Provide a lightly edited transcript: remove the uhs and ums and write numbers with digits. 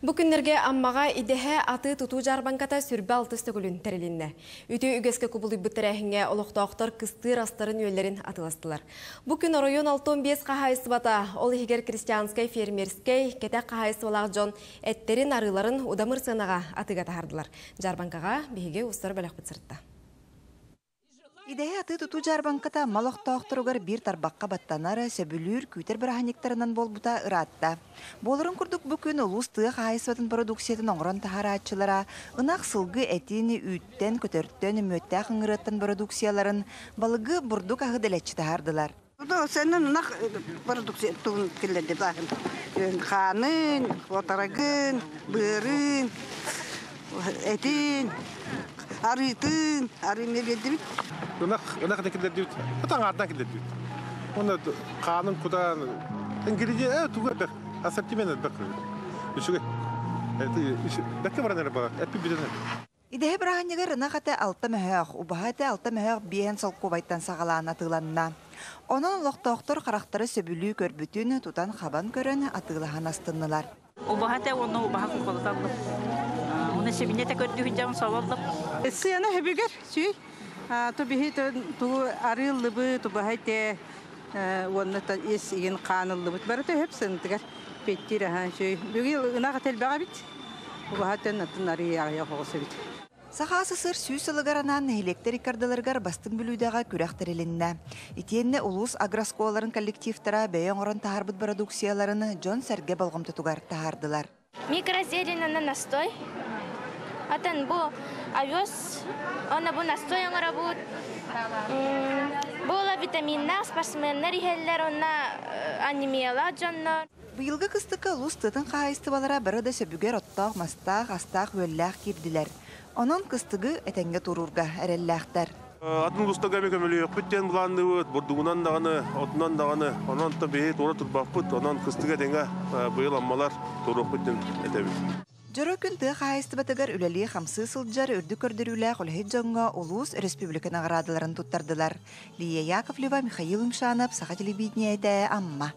Бу күннэргэ Аммаҕа идэһэ атыы-тутуу дьаарбаҥката 26 төгүлүн тэрилиннэ. Үтүө үгэскэ кубулуйбут тэрээһиҥҥэ олохтоохтор кыстыыр астарын-үөллэрин атыыластылар. Бу күн оройуон 65 хаһаайыстыбата, ол иһигэр крестьянскай, фермерскэй, кэтэх хаһаайыстыбалаах дьон эттэрин, арыыларын удамыр сыанаҕа атыыга таһаардылар. Дьаарбаҥкаҕа биһиги устар бөлөхпүт сырытта. Идэһэ атыы-тутуу дьаарбаҥката мал охтоохторугар биир тарбахха баттанар, сөбүлүүр, күүтэр бырааһынньыктарынан буолбута ыраатта. Буоларын курдук бу күн улуус тыа хаһаайыстыбатын продукциятын оҥорон таһаарааччылара ынах, сылгы этин, үүттэн, көтөртөн, мүөттээх ыҥырыаттан продукцияларын, балыгы, бурдук аһы дэлэччи таһаардылар. Сенен ынах продукция тугун киллэрди баһын. Хаанын, отарагын, быарын, этин, арыытын, арыын биэрдибит. Ынах, ынах да киллэрдибит. Атаҥаардан киллэрдибит. Уонна хаанын кутан, ингредиент тугу элбэх, ассортимент элбэх. Үчүгэй. Бэккэ баран эрэ баар, эппит бүтэн. Идэһэ бырааһынньыгар ынах этэ алта мөһөөх, убаһа этэ алта мөһөөх биэһэн солкуобайтан саҕалаан атыыланна. Онон олохтоохтор харахтара сөбүлүү көрбүтүн тутан-хабан көрөн атыылаһан астыннылар. Убаһа этэ уонна убаһа куколуталлым. Уна сибинете көрдүһүн дьон соболлум. Сыана хөбүгэр сүй. Ту биһи тугу арыыллыбы, тубаһа этэ уонна ис игин хааныллыбыт. Барыта хөп сынтыгар петтир ахан сүй. Бүгүн ынах этэлбэҕэ бит. Убаһатын атын арыйаҕыйа оҕус эбит. Саха СССР сүүс сылыгар анаан нэһилиэктэр иккардыларыгар бастыҥ бүлүүдэҕэ күрэх тэрилиннэ. Итиэннэ улуус агрооскуолаларын коллективтара бэйэ оҥорон таһаарбыт бородууксуйаларын дьон-сэргэ болҕомтотугар таһаардылар. Микрозеленаны настой. Атын бу овес, оны бу настой оҥоробут. Буола витаминнаах спортсменнар иһэллэр, онно анемиялаах дьоннор. Быйылгы кыстыкка улуус тыатын хаһаайыстыбалара бары да сөбүгэр оттоох-мастаах, астаах-үөллээх киирдилэр. Онон кыстыгы этэҥҥэ туруурга эрэллээхтэр. Атын улуустарга эмиэ көмөлөһүөхпүт диэн былаанныыбыт, бурдугунан даҕаны, отунан даҕаны. Онон биһи туора турбаппыт, онон кыстыгы этэҥҥэ быйыл аммалар туруохпут диэн этэбит. Дьоро күн тыа хаһаайыстыбатыгар үлэлии-хамсыы сылдьар үрдүк көрдөрүүлээх үлэһит дьоҥҥо улуус, республика наҕараадаларын туттардылар. Лия Яковлева, Михаил Юмшанов, Саха телевидениетэ, Амма.